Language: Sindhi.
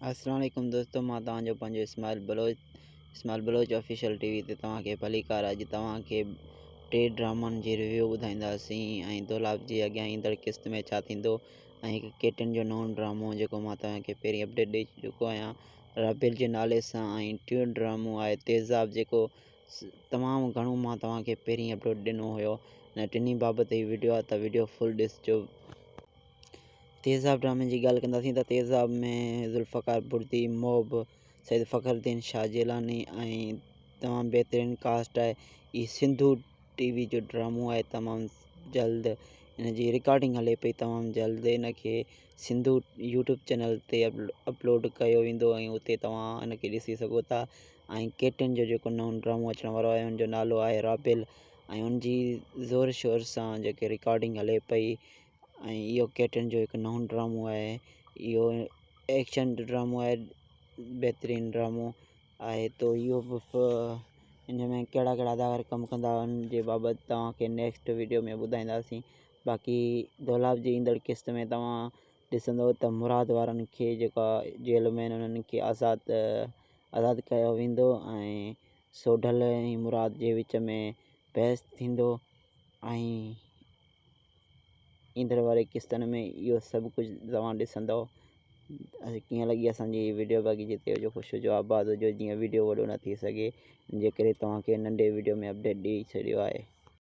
اسلام عليڪم دوستو مان توهان جو پنهنجو Ismail Baloch Ismail Baloch official T V تي توهان کي ڀليڪار اڄ توهان کي ٽي ڊرامن جي ريويو ٻڌائينداسين ۽ دولاب جي اڳيان ايندڙ قسط ۾ ڇا ٿيندو ۽ هڪ ڪيٽن جو نئون ڊرامو جيڪو مان توهان کي پهرين اپڊيٽ ڏئي چڪو آهيان رابيل جي نالي سان ۽ ٽيون ڊرامو آهي تيزاب جيڪو تمام گهڻو مان توهان کي پهرين اپڊيٽ ڏنو هيو ۽ ٽنهي بابت هي وڊيو آهي ته وڊيو فل ڏسجو. تيزاب ڊرامي جي ڳالهه ڪنداسين ته تيزاب ۾ ذوالفقار بردي، محب، سيد فخر الدين شاهه جيلاني ۽ تمام بهترين ڪاسٽ آهي. هي سنڌو ٽي وي جو ڊرامو آهي تمام جلد ان جي رڪارڊنگ هلي پئي تمام جلد ان کي سنڌو يوٽيوب چينل تي اپلوڊ ڪيو ويندو ۽ اتي توهان ان کي ڏسي سگهو ٿا ۽ ڪيٽن جو جيڪو نئون ڊرامو اچڻ وارو آهي ان جو نالو آهي رابيل ۽ ان جي زور شور سان جيڪي رڪارڊنگ هلي پئي ۽ اهو ڪيٽن جو هڪ نئون ڊرامو آهي اهو ايڪشن ڊرامو آهي بهترين ڊرامو آهي تو اهو به ان ۾ ڪهڙا ڪهڙا اداڪار ڪم ڪندا ان جي بابت توهان کي نيڪسٽ وڊيو ۾ ٻڌائينداسين باقي دولاب جي ايندڙ قسط ۾ توهان ڏسندو ته مراد وارن کي جيڪا جيل ۾ انهن کي آزاد آزاد ڪيو ويندو ۽ سوڍل ۽ مراد جي وچ ۾ بحث ٿيندو ۽ ايندڙ واري قسطن ۾ اهو سڀ ڪجهه توهان ڏسندؤ ڪيئن لڳي اسان جي هي وڊيو باقي جتي هجو خوش هجو آباد هجو جيئن وڊيو وڏو نه ٿي سگهي ان جي ڪري توهان کي ننڍي وڊيو ۾ اپڊيٽ ڏئي ڇڏيو آهي.